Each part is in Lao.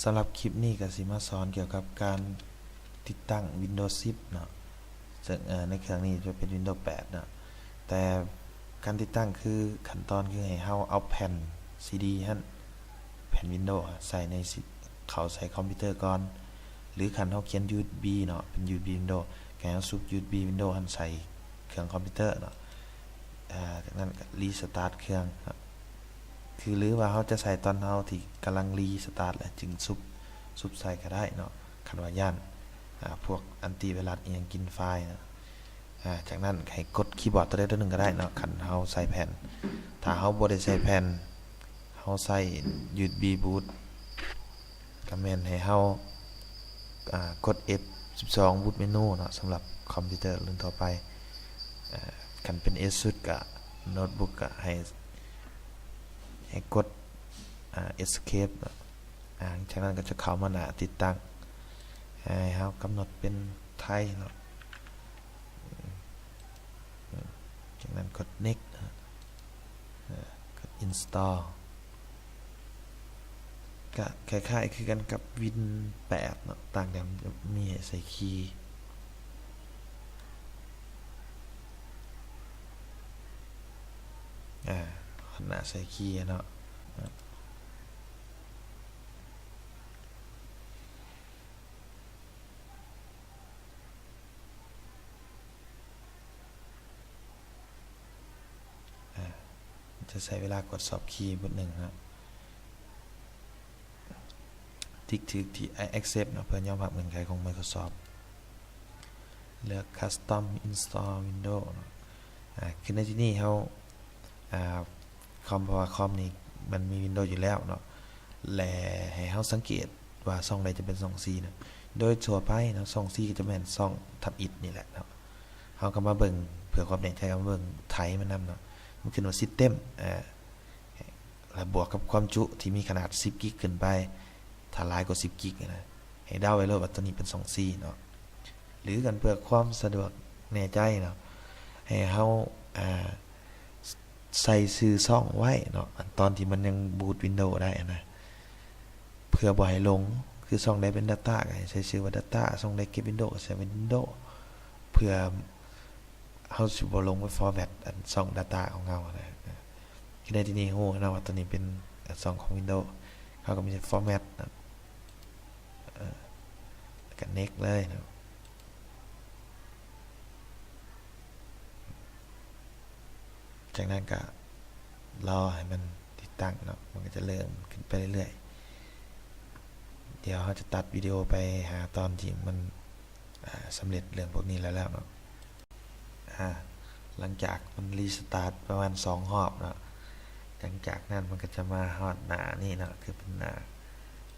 ສຳລັບຄລິບນີ້ກໍຊິມາສອນກ່ຽວກັບການຕິດຕັ້ງວິນໂດສິບເນາະ ເຊິ່ງ ເອີ ໃນເຄື່ອງນີ້ຈະເປັນວິນໂດແປດເນາະ ແຕ່ການຕິດຕັ້ງຄືຂັ້ນຕອນຄືໃຫ້ເຮົາເອົາແຜ່ນຊີດີຫັ້ນ ແຜ່ນວິນໂດໃສ່ໃນ ເຂົ້າໃສ່ຄອມພິວເຕີກ່ອນ ຫຼືຄັນເຮົາຂຽນຢູເອັສບີເນາະ ເປັນຢູເອັສບີວິນໂດ ກໍໃຫ້ເຮົາຊຸບຢູເອັສບີວິນໂດຫັ້ນໃສ່ເຄື່ອງຄອມພິວເຕີເນາະ ອາ ຈາກນັ້ນກໍຣີສະຕາດເຄື່ອງເນາະ ຄື ຫຼືວ່າເຮົາຈະໃສ່ຕອນເຮົາທີ່ກຳລັງຣີສະຕາດແລ້ວຈຶ່ງຊຸບ ຊຸບໃສ່ກໍໄດ້ເນາະ ຄັນວ່າຢ້ານ ອາ ພວກແອນຕີໄວຣັສອີ່ຫຍັງກິນໄຟລ໌ເນາະ ອາ ຈາກນັ້ນໃຫ້ກົດຄີບອດຕົວໃດຕົວໜຶ່ງກໍໄດ້ເນາະ ຄັນເຮົາໃສ່ແຜ່ນ ຖ້າເຮົາບໍ່ໄດ້ໃສ່ແຜ່ນ ເຮົາໃຊ້ຢູເອັສບີບູດ ກໍແມ່ນໃຫ້ເຮົາ ອາ ກົດເອັຟສິບສອງບູດເມນູເນາະ ສຳລັບຄອມພິວເຕີລຸ້ນທົ່ວໄປ ອາ ຄັນເປັນເອຊຸດກະໂນດບຸກກະໃຫ້ ໃຫ້ກົດ ອາ ເອັສເຄບເນາະ ອາ ຈາກນັ້ນກໍຈະເຂົ້າມາໜ້າຕິດຕັ້ງ ໃຫ້ເຮົາກຳນົດເປັນໄທເນາະ ຈາກນັ້ນກົດເນັກ ກົດອິນສະຕໍ ກະຄ້າຍໆຄືກັນກັບວິນແປດເນາະ ຕ່າງແຕ່ມີໃຫ້ໃສ່ຄີ ອາ ໜ້າໃສ່ຄີເນາະ ຈະໃຊ້ເວລາກວດສອບຄີບຶດໜຶ່ງເນາະ ຕິກຖືກທີ່ I accept ເນາະ ເພື່ອຍອມຮັບເງື່ອນໄຂຂອງ Microsoft ເລືອກ Custom Install Windows ເນາະ ອາ ຄືໃນທີ່ນີ້ເຮົາ ອາ ຄອມ ເພາະວ່າຄອມນີ້ມັນມີ Windows ຢູ່ແລ້ວເນາະ ແລະ ໃຫ້ເຮົາສັງເກດ ວ່າຊ່ອງໃດຈະເປັນຊ່ອງຊີເນາະ ໂດຍທົ່ວໄປເນາະ ຊ່ອງຊີກໍຈະແມ່ນຊ່ອງທຳອິດນີ້ແຫຼະເນາະ ເຮົາກໍມາເບິ່ງ ເພື່ອຄວາມແນ່ໃຈ ເຮົາມາເບິ່ງໄທມັນນຳເນາະ ມັນຂຶ້ນວ່າ System ອາ ແລະ ບວກກັບຄວາມຈຸທີ່ມີຂະໜາດສິບກິກຂຶ້ນໄປ ຖ້າຫຼາຍກວ່າສິບກິກນະ ໃຫ້ເດົາໄວ້ໂລດວ່າຕົວນີ້ເປັນຊ່ອງຊີເນາະ ຫຼືກັນເພື່ອຄວາມສະດວກແນ່ໃຈເນາະ ໃຫ້ເຮົາ ອາ ໃສ່ຊື່ຊ່ອງໄວ້ເນາະ ອັນຕອນທີ່ມັນຍັງບູດວິນໂດໄດ້ຫັ້ນນະ ເພື່ອບໍ່ໃຫ້ຫຼົງ ຄືຊ່ອງໃດເປັນ Data ກໍໃຫ້ໃສ່ຊື່ວ່າ Data ຊ່ອງໃດເກັບວິນໂດກໍໃສ່ເປັນວິນໂດ ເພື່ອເຮົາຊິບໍ່ຫຼົງໄປ format ອັນຊ່ອງ Data ຂອງເຮົານະ ຄືໃນທີ່ນີ້ຮູ້ເນາະວ່າຕົວນີ້ເປັນ ອາ ຊ່ອງຂອງວິນໂດ ເຮົາກໍມີແຕ່ format ເນາະ ແລ້ວກໍ next ເລີຍເນາະ ຈາກນັ້ນກໍລໍໃຫ້ມັນຕິດຕັ້ງເນາະ ມັນກໍຈະເລີ່ມຂຶ້ນໄປເລື້ອຍໆ ດຽວເຮົາຈະຕັດວິດີໂອໄປຫາຕອນທີ່ມັນ ອາ ສຳເລັດເລື່ອງພວກນີ້ແລ້ວໆເນາະ ອາ ຫຼັງຈາກມັນຣີສະຕາດປະມານສອງຮອບເນາະ ຫຼັງຈາກນັ້ນມັນກໍຈະມາຮອດໜ້ານີ້ເນາະ ຄືເປັນໜ້າ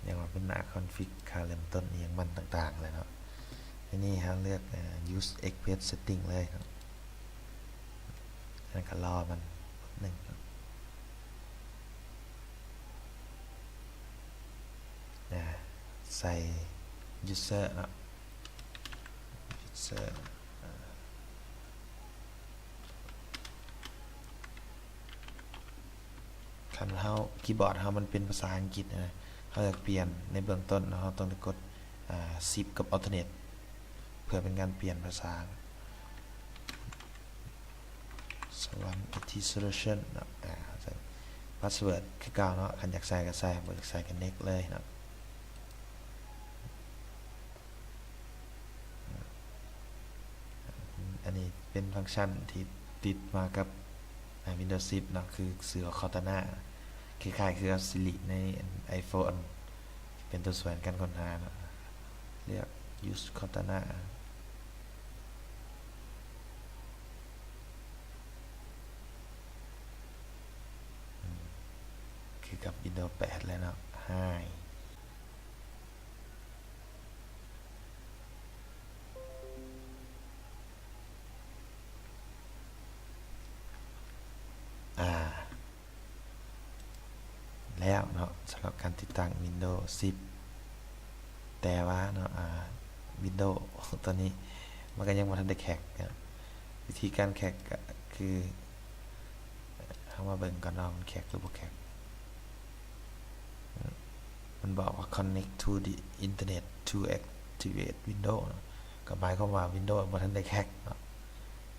ຫຍັງວ່າເປັນໜ້າຄອນຟິກ ຄ່າເລີ່ມຕົ້ນອີ່ຫຍັງມັນຕ່າງໆແຫຼະເນາະ ທີນີ້ເຮົາເລືອກ ເອີ use express setting ເລີຍເນາະ ແລ້ວກໍລໍມັນໜຶ່ງເນາະ ອາ ໃສ່ user ເນາະ user ອາ ຄັນເຮົາ ຄີບອດເຮົາມັນເປັນພາສາອັງກິດນະ ເຮົາຢາກປ່ຽນໃນເບື້ອງຕົ້ນເນາະ ເຮົາຕ້ອງໄດ້ກົດ ອາ Shift ກັບ Alternate ເພື່ອເປັນການປ່ຽນພາສາ ສະຫວັນ ໄອທີ Solution ເນາະ ອາ ໃສ່ password ຄືເກົ່າເນາະ ຄັນຢາກໃສ່ກໍໃສ່ ບໍ່ຢາກໃສ່ກໍ next ເລີຍເນາະ ອັນນີ້ເປັນຟັງຊັນທີ່ຕິດມາກັບ ອາ Windows ສິບເນາະ ຄືຊື່ວ່າ Cortana ຄ້າຍໆຄືກັບ Siri ໃນ iPhone ເປັນຕົວຊ່ວຍໃນການຄົ້ນຫາເນາະ ເລືອກ Use Cortana ຄືກັບ Windows ແປດ ແຫຼະເນາະ Hi ອາ ແລ້ວເນາະ ສຳລັບການຕິດຕັ້ງ Windows ສິບ ແຕ່ວ່າເນາະ ອາ Windows ຕົວນີ້ມັນກໍຍັງບໍ່ທັນໄດ້ແຮັກເນາະ ວິທີການແຮັກກໍຄື ເຮົາມາເບິ່ງກ່ອນເນາະ ມັນແຮັກຫຼືບໍ່ແຮັກ ມັນບອກວ່າ connect to the internet to activate Windows ເນາະ ກໍໝາຍຄວາມວ່າ Windows ບໍ່ທັນໄດ້ແຮັກເນາະ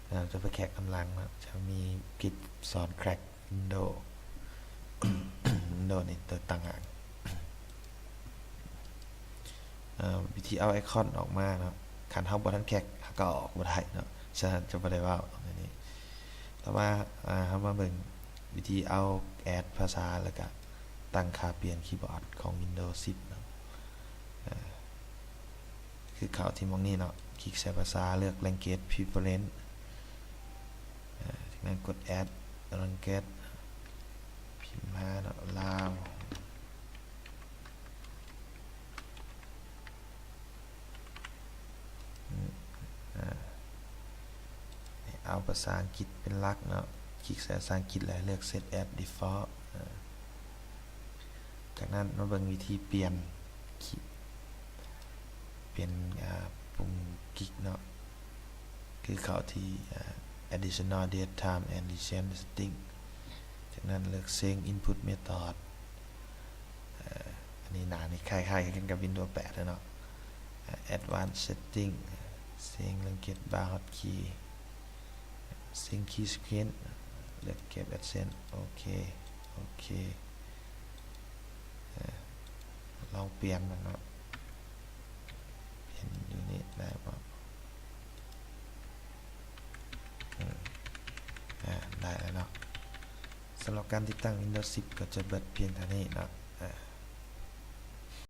ເຮົາຈະໄປແຮັກນຳຫຼັງເນາະ ຈະມີຄລິບສອນ crack Windows Windows ນີ້ໂຕຕ່າງຫາກ. ເອີ ວິທີເອົາໄອຄອນອອກມາເນາະ ຄັນເຮົາບໍ່ທັນແຮັກ ເຮົາກໍເອົາອອກບໍ່ໄດ້ເນາະ ສະນັ້ນຈະບໍ່ໄດ້ເວົ້າໃນນີ້. ຕໍ່ມາ ເຮົາມາເບິ່ງວິທີເອົາ add ພາສາ ແລ້ວກະຕັ້ງຄ່າປ່ຽນຄີບອດຂອງ Windows ສິບເນາະ ຄືເຂົ້າທີ່ໝ່ອງນີ້ເນາະ ຄລິກໃສ່ພາສາ ເລືອກ Language Preference ຈາກນັ້ນກົດ Add Language ພິມຫາເນາະ ລາວ ເອົາພາສາອັງກິດເປັນຫຼັກເນາະ ຄລິກໃສ່ພາສາອັງກິດ ແລ້ວເລືອກ Set as Default. ຈາກນັ້ນມາເບິ່ງວິທີປ່ຽນ ເປັນ ອາ ປຸ່ມກິກເນາະ ຄືເຂົ້າທີ່ ອາ Additional Date Time and Region Setting. ຈາກນັ້ນເລືອກ Change Input Method. ເອີ ອັນນີ້ໜ້ານີ້ຄ້າຍໆກັນກັບ Windows ແປດເນາະ. ອາ Advanced Setting, Change Language Bar Hotkey, Sync Key Sequence. ເລືອກເກັບ Accent. ໂອເຄ ໂອເຄ ເອີ ລອງປ່ຽນເບິ່ງເນາະ ປ່ຽນຢູ່ນີ້ໄດ້ບໍ່? ອືມ ອາ ໄດ້ແລ້ວເນາະ. ສຳລັບການຕິດຕັ້ງ Windows ສິບ ກໍຈະເບິດພຽງເທົ່ານີ້ເນາະ. ອາ